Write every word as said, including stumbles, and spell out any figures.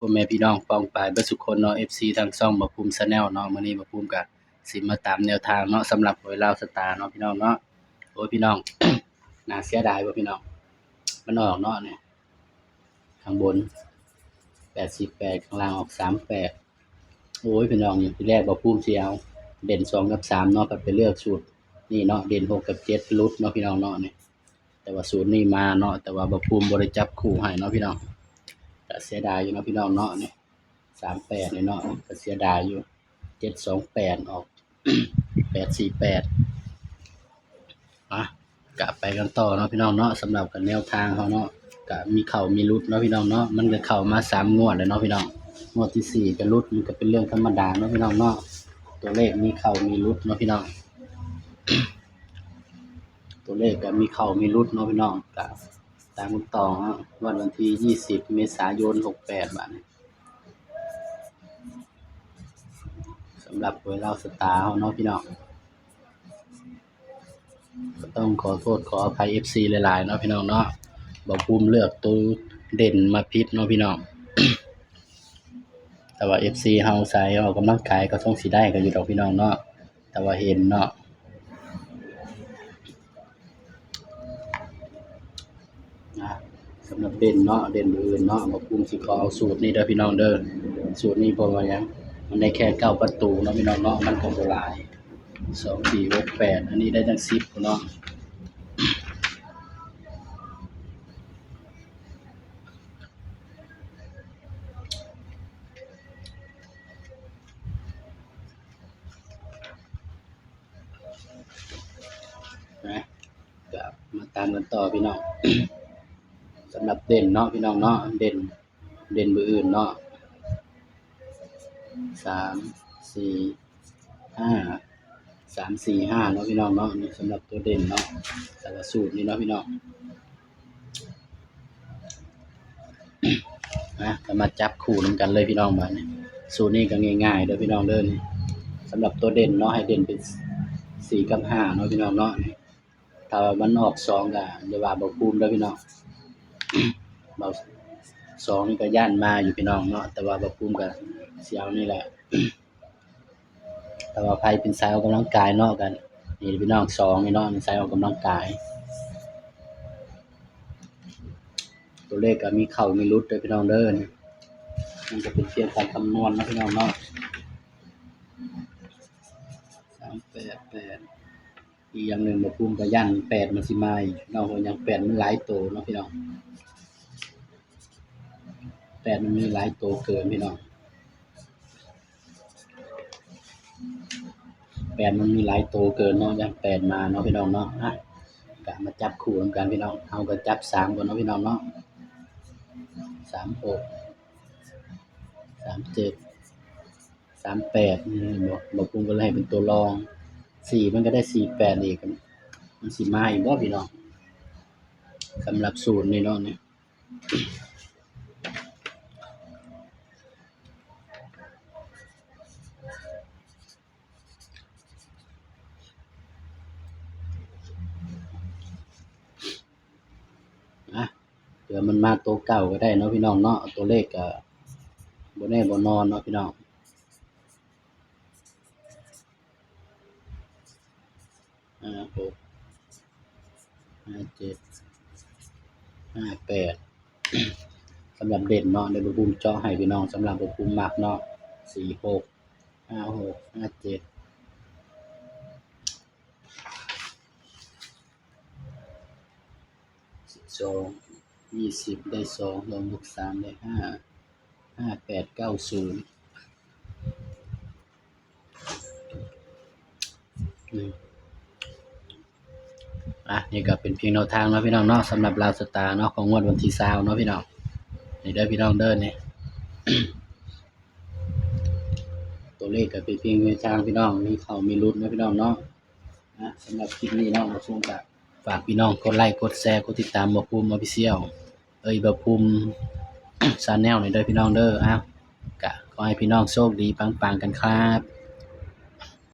พ่อแม่พี่น้องป้องปายเบิดสุคนเนาะ เอฟซี ทางช่องบ่าวภูมิ Channel เนาะ มื้อนี้บ่าวภูมิก็สิมาตามแนวทางเนาะ สำหรับหวยลาวสตาร์เนาะพี่น้องเนาะ โอ้ยพี่น้อง น่าเสียดายบ่พี่น้อง มันออกเนาะเนี่ย ข้างบน แปดสี่แปด ข้างล่างออก สามแปด โอ้ยพี่น้อง ทีแรกบ่าวภูมิสิเอาเด่นสองกับสามเนาะ ก็ไปเลือกสูตรนี่เนาะ เด่นหกกับเจ็ดหลุดเนาะพี่น้องเนาะเนี่ย แต่ว่าสูตรนี้มาเนาะ แต่ว่าบ่าวภูมิบ่ได้จับคู่ให้เนาะพี่น้อง ก็เสียดายอยู่เนาะพี่น้องเนาะเนี่ย สามแปด นี่เนาะ ก็เสียดายอยู่ เจ็ดสองแปด ออก แปดสี่แปด อ่ะ ก็ไปกันต่อเนาะพี่น้องเนาะ สำหรับกับแนวทางเขาเนาะ ก็มีเข้ามีหลุดเนาะพี่น้องเนาะ มันก็เข้ามาสามงวดแล้วเนาะพี่น้อง งวดที่สี่ก็หลุด มันก็เป็นเรื่องธรรมดาเนาะพี่น้องเนาะ ตัวเลขมีเข้ามีหลุดเนาะพี่น้อง ตัวเลขก็มีเข้ามีหลุดเนาะพี่น้อง ก็ตามกันต่อเนาะ งวดวันที่ยี่สิบเมษายนหกแปด บาดนี้ สำหรับหวยลาวสตาร์เฮาเนาะพี่น้อง ก็ต้องขอโทษขออภัย เอฟซี หลายๆเนาะพี่น้องเนาะ บ่าวภูมิเลือกตัวเด่นมาผิดเนาะพี่น้อง แต่ว่า เอฟซี เฮาสายออกกำลังกายก็ต้องสิได้กันอยู่ดอกพี่น้องเนาะ แต่ว่าเห็นเนาะ อ่ะ สำหรับเด่นเนาะ เด่นมื้ออื่นเนาะ บ่าวภูมิสิขอเอาสูตรนี้เด้อพี่น้องเด้อ สูตรนี้เพราะว่าหยัง มันได้แค่เก้าประตูเนาะพี่น้องเนาะ มันก็บ่หลาย สองสี่หกแปด อันนี้ได้ตั้งสิบพุ้นเนาะ นะ ก็มาตามกันต่อพี่น้อง สำหรับเด่นเนาะพี่น้องเนาะ เด่น เด่นมื้ออื่นเนาะ สาม สี่ ห้า สาม สี่ ห้า เนาะพี่น้องเนาะ นี่สำหรับตัวเด่นเนาะ แต่ละสูตรนี่เนาะพี่น้อง นะ ก็มาจับคู่นำกันเลยพี่น้อง บาดนี้ สูตรนี้ก็ง่ายๆเด้อพี่น้องเด้อ นี่ สำหรับตัวเด่นเนาะ ให้เด่นเป็น สี่ กับ ห้า เนาะพี่น้องเนาะ นี่ ถ้ามันออก สอง ก็อย่าว่าบ่าวภูมิเด้อพี่น้อง บ่าว สอง นี่ก็ย้านมาอยู่พี่น้องเนาะ แต่ว่าบ่าวภูมิก็สิเอานี่แหละ แต่ว่าไผเป็นสายออกกำลังกายเนาะ ก็นี่พี่น้อง สอง นี่เนาะ นี่สายออกกำลังกาย ตัวเลขก็มีเข้ามีหลุดเด้อพี่น้องเด้อ นี่ มันก็เป็นเพียงการคำนวณเนาะพี่น้องเนาะ สามแปดแปด อีกอย่างหนึ่งบ่าวภูมิก็ย้านแปดมันสิมาอีกเนาะ เพราะหยัง แปดมันหลายตัวเนาะพี่น้อง แปดมันมีหลายตัวเกินพี่น้อง แปดมันมีหลายตัวเกินเนาะ ย้านแปดมาเนาะพี่น้องเนาะ อ่ะ ก็มาจับคู่นำกันพี่น้อง เฮาก็จับสามก่อนเนาะพี่น้องเนาะ สามหก สามเจ็ด สามแปด นี่เห็นบ่ บ่าวภูมิก็เลยให้เป็นตัวรอง สี่ มันก็ได้ สี่แปด อีก มันสิมาอีกบ่พี่น้อง สำหรับสูตรนี่เนาะ นี่ อ่ะ เผื่อมันมาตัวเก่าก็ได้เนาะพี่น้องเนาะ ตัวเลขก็บ่แน่บ่นอนเนาะพี่น้อง ห้าหก ห้าเจ็ด ห้าแปด สำหรับเด่นเนาะ เดี๋ยวบ่าวภูมิเจาะให้พี่น้อง สำหรับบ่าวภูมิมักเนาะ สี่หก ห้าหก ห้าเจ็ด สิบสอง ยี่สิบ ได้สอง สองบวกสามได้ห้า ห้าแปดเก้าศูนย์ อืม อ่ะ นี่ก็เป็นเพียงแนวทางเนาะพี่น้องเนาะ สำหรับลาวสตาร์เนาะ ของงวดวันที่ซาวเนาะพี่น้อง นี่เด้อพี่น้องเด้อ นี่ ตัวเลขก็เป็นเพียงแนวทางพี่น้อง มีเข้ามีหลุดนะพี่น้องเนาะ นะ สำหรับคลิปนี้เนาะ บ่าวภูมิก็ฝากพี่น้องกดไลค์ กดแชร์ กดติดตามบ่าวภูมิ Official เอ้ย บ่าวภูมิ Channel นี่เด้อพี่น้องเด้อ อ่ะ ก็ขอให้พี่น้องโชคดีปังๆกันครับ